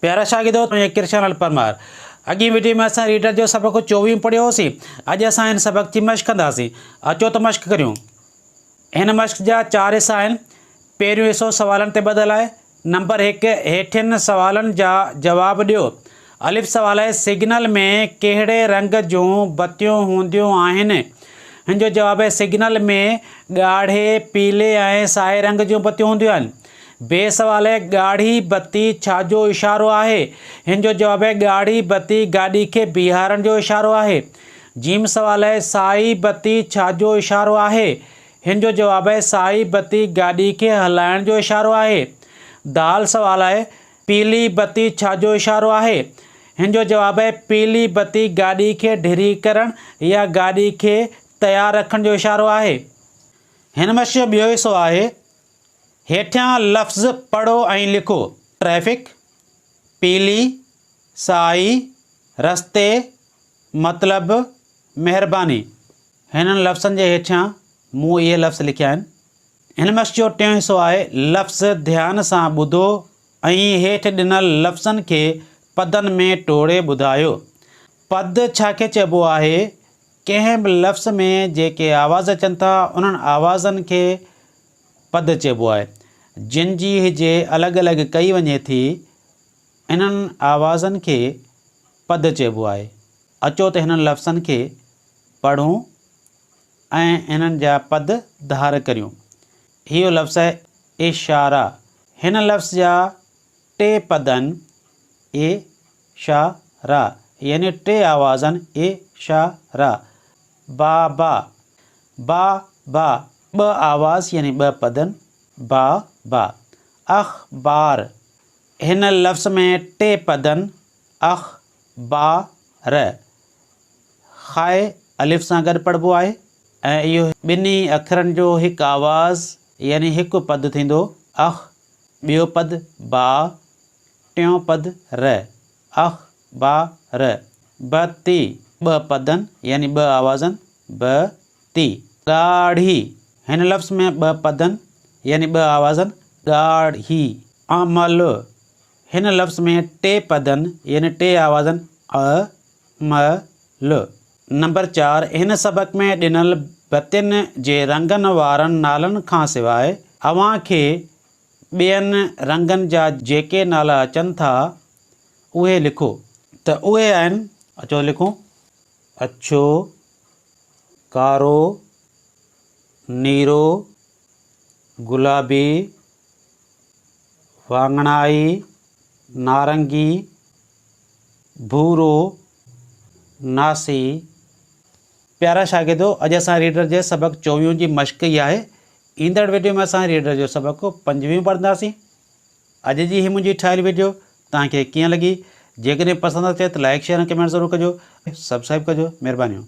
پيارا شاگردو مان ڪرشن لال پرمار اڳين وڊيو ۾ اسان ريڊر جو سبق چوويهون پڙهيو هوسين اڄ اسان هن سبق جي مشق ڪنداسين اچو ته مشق ڪريون هن مشق جا چار حصا آهن پهريون حصو سوالن تي ٻڌل آهي نمبر هڪ هيٺين سوالن جا جواب ڏيو الف سوال آهي سگنل ۾ ڪهڙي رنگ جون بتيون هونديون آهن هن جو جواب آهي سگنل ۾ ڳاڙهي پيلي ۽ سائي رنگ جون بتيون هونديون آهن بي سوال آهي ڳاڙهي بتي ڇا جو اشارو آهي؟ هن جو جواب آهي ڳاڙهي بتي گاڏي کي بيهارڻ جو اشارو آهي. جيم سوال آهي سائي بتي ڇا جو اشارو آهي؟ هن جو جواب آهي سائي بتي گاڏي کي هلائڻ جو اشارو آهي. دال سوال آهي پيلي بتي ڇا جو اشارو آهي؟ هن جو جواب آهي پيلي بتي گاڏي کي ڍري ڪرڻ يا گاڏي کي تيار رکڻ جو اشارو آهي. هن مشق جو ٻيو حصو آهي هيٺيان لفظ پڙهو ۽ لکو. ٽريفڪ، پيلي، سائي، رستي، مطلب، مهرباني. هنن لفظن جي هيٺيان مون اهي لفظ لکيا آهن. هن مشق جو ٽيون حصو آهي لفظ ڌيان سان ٻڌو ۽ هيٺ ڏنل لفظن کي پدن ۾ ٽوڙي ٻڌايو. پد ڇا کي چئبو آهي؟ ڪنهن به لفظ ۾ جيڪي آواز اچن ٿا انهن آوازن کي پد چئبو آهي. جن جي هجي الڳ الڳ ڪئي وڃي ٿي، انهن آوازن کي پد چئبو آهي. اچو ته هنن لفظن کي پڙهون ۽ انهن جا پد ڌار ڪريون. هيء لفظ آهي اشارا. هن لفظ جا ٽي پد آهن، ا، شا، را يعني ٽي آواز آهن، ا، شا، را. با، با. با، با، ٻه آواز يعني ٻه پدن، با، با. اخبار، هن لفظ ۾ ٽي پدن، اخ، با، ر. خاء الف سان گڏ پڙهبو آهي ۽ اهو ٻنهي اکرن جو هڪ آواز يعني هڪ پد ٿيندو، اخ، ٻيو پد، با، ٽيون پد، ر. اخ، با، ر. بتي، ٻه پدن يعني ٻه آوازن، ب، تي. ڳاڙهي، هن لفظ ۾ ٻه پدن يعني ٻه آوازن، ڳاڙهي. عمل، هن لفظ ۾ ٽي پدن يعني ٽي آوازن، ا، م، ل. نمبر چار، هن سبق ۾ ڏنل بتين جي رنگن وارن نالن کان سواء اوهان کي ٻين رنگن جا جيڪي نالا اچن ٿا، اهي لکو. ته اهي آهن. اچو لکون. اڇو، ڪارو، نيرو، گلابي، واڱڻائي، نارنگي، ڀورو، ناسي. پيارا شاگردو اڄ اسان ريڊر جي سبق چوويهون جي مشق ڪئي آهي. ايندڙ وڊيو ۾ اسان ريڊر جو سبق پنجويهون پڙهنداسين. اڄ جي هي منهنجي ٺاهيل وڊيو توهان کي ڪيئن لڳي؟ جيڪڏهن پسند اچي ته لائيڪ شيئر ۽ ڪمينٽ ضرور ڪجو. سبسڪرائيب ڪجو. مهربانيون.